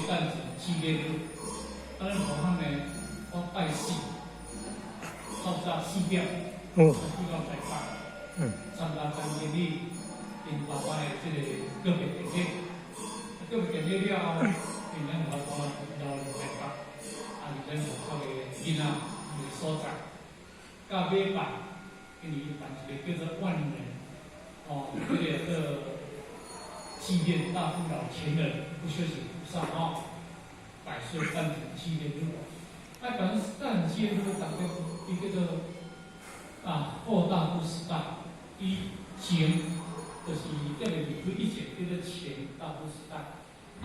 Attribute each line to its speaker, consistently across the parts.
Speaker 1: 誕辰紀念日。啊，咱武漢呢，我拜四，透早4點，去到台北，參加張經理𪜶爸爸的這个告別典禮。告別典禮了後，𪜶咱有法度留佇台北，啊，佇咱外口的囡仔的所在。到尾拜，因為伊辦一个叫做萬人，哦，這个叫紀念大父老前人不修行菩薩吼，百歲誕辰紀念日。啊，誕辰紀念日當中，伊叫做啊後大夫時代，伊前就是這个離開以前叫做前大夫時代，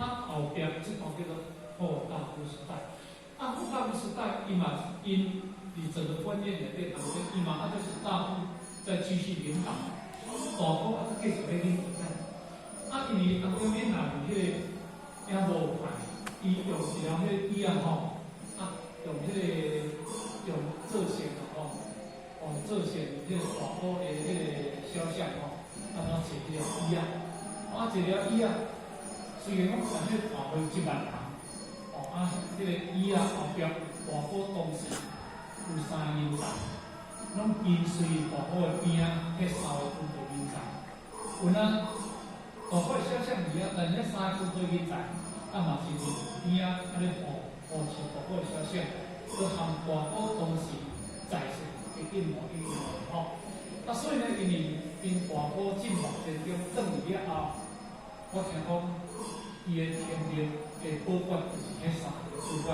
Speaker 1: 啊後壁這段叫做後大夫時代。啊後大夫時代，伊嘛𪜶佇整個觀念內底當中，伊嘛啊就是大夫在繼續領導，大夫啊繼續咧領導咱。啊，因為當中恁若有彼個也無牌，伊用一條彼個椅仔吼，啊用彼個用做成的吼，哦做成彼個大夫的彼個肖像吼，啊怎坐彼個椅仔，啊坐了椅仔，雖然講辦彼個大會有1萬人，哦啊，彼個椅仔後壁大夫當時有三個人才，攏跟隨大夫的邊仔，彼三个軍隊人才，有哪大夫的肖像佇遐，但彼三个軍隊人才，啊嘛是佇邊仔按呢護護持大夫的肖像，閣含大夫當時在世的一模一樣的吼。啊，所以呢，因為𪜶大夫進入田中轉去了後，我聽講伊的天命的保管就是彼三个主管，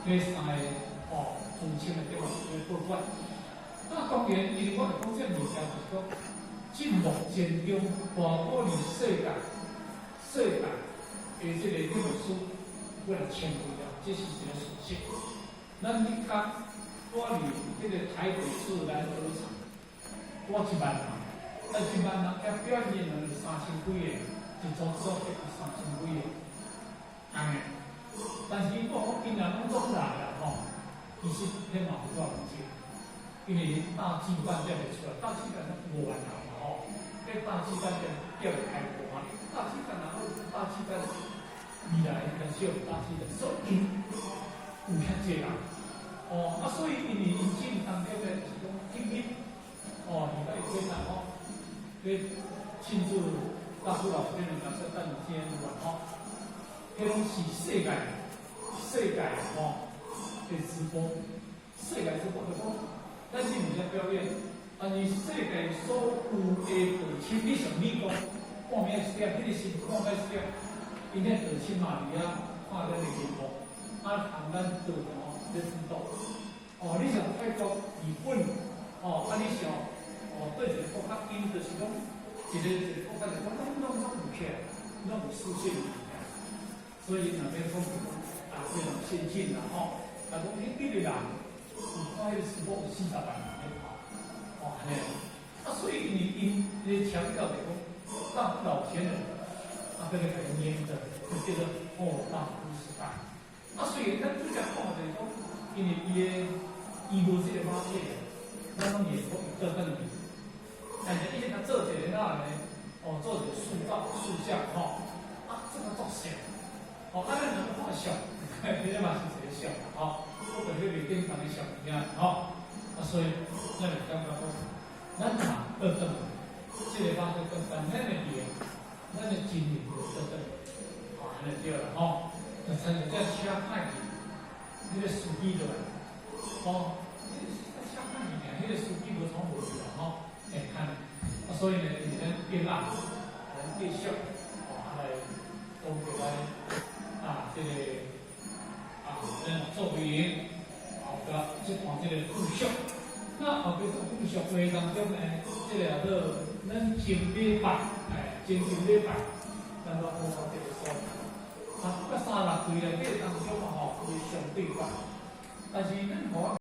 Speaker 1: 彼三个哦父親的地方是咧保管。那當然，因為我會講這个物件，就是講進入田中大夫佇世界的這个歷史，過來遷回了，這是一个事實。咱彼工住佇這个台北市籃球場，住1萬人，啊1萬人遐表演的人3000幾个，一組組得3000幾个，按呢。但是伊講講今年攏總來啦吼，其實彼嘛有夠唔少，因為大巨蛋才會出來，大巨蛋攏5萬人嘛吼，彼大巨蛋才會開播啊，大巨蛋若好大巨蛋未來應該少大巨蛋，所以有遐濟人，哦，啊所以因為𪜶進當中咧就是講今日，哦，禮拜天啦吼，咧慶祝大父老先生百歲誕辰紀念日吼，彼攏是世界吼的直播，世界直播就講，咱是毋是表演？但是世界所有的道親，你像美國半暝1點，彼个時半暝1點，𪜶咧道親嘛佇遐看咱的節目，啊，含咱道吼咧輔導。哦，你像泰國、日本，哦，啊，你像哦，對一個國家，𪜶就是講一个一个國家就講，攏總有起來，攏有視線物件。所以若欲講啊，非常先進啦吼。啊，講彼彼個人有看彼个直播有40萬人咧看，哦，按呢。啊，所以因為𪜶咧強調就講，大父老前人，啊，閣咧共𪜶念的，就叫做後大夫時代。啊，雖然咱拄才講的就是講，因為伊的伊無這个馬體，咱攏會講伊倒轉去。但是伊若做一个哪呢？哦，做一個塑造塑像吼，啊，這個足像，哦，啊，咱若看像，彼个嘛是一個像吼，我著彼袂頂當的像物件吼，啊，所以咱就感覺講，咱人倒轉去，這个馬體倒轉，咱的靈，咱的精靈就倒轉，哦，按呢對啦吼。就親像這車歹去，彼个司機落來，吼，彼个車歹去爾，彼个司機無創無去啦吼，會看，啊，所以呢，就是咱變啊，咱繼續，哦，來講起來，啊，這個啊，咱做會後壁這段這個故事，那後壁這個故事會當中呢，這個叫做咱前禮拜，哎，前前禮拜，咱攏講到這個所在。啊，佮三六櫃內底當中嘛吼，有相對法，但是咱互我。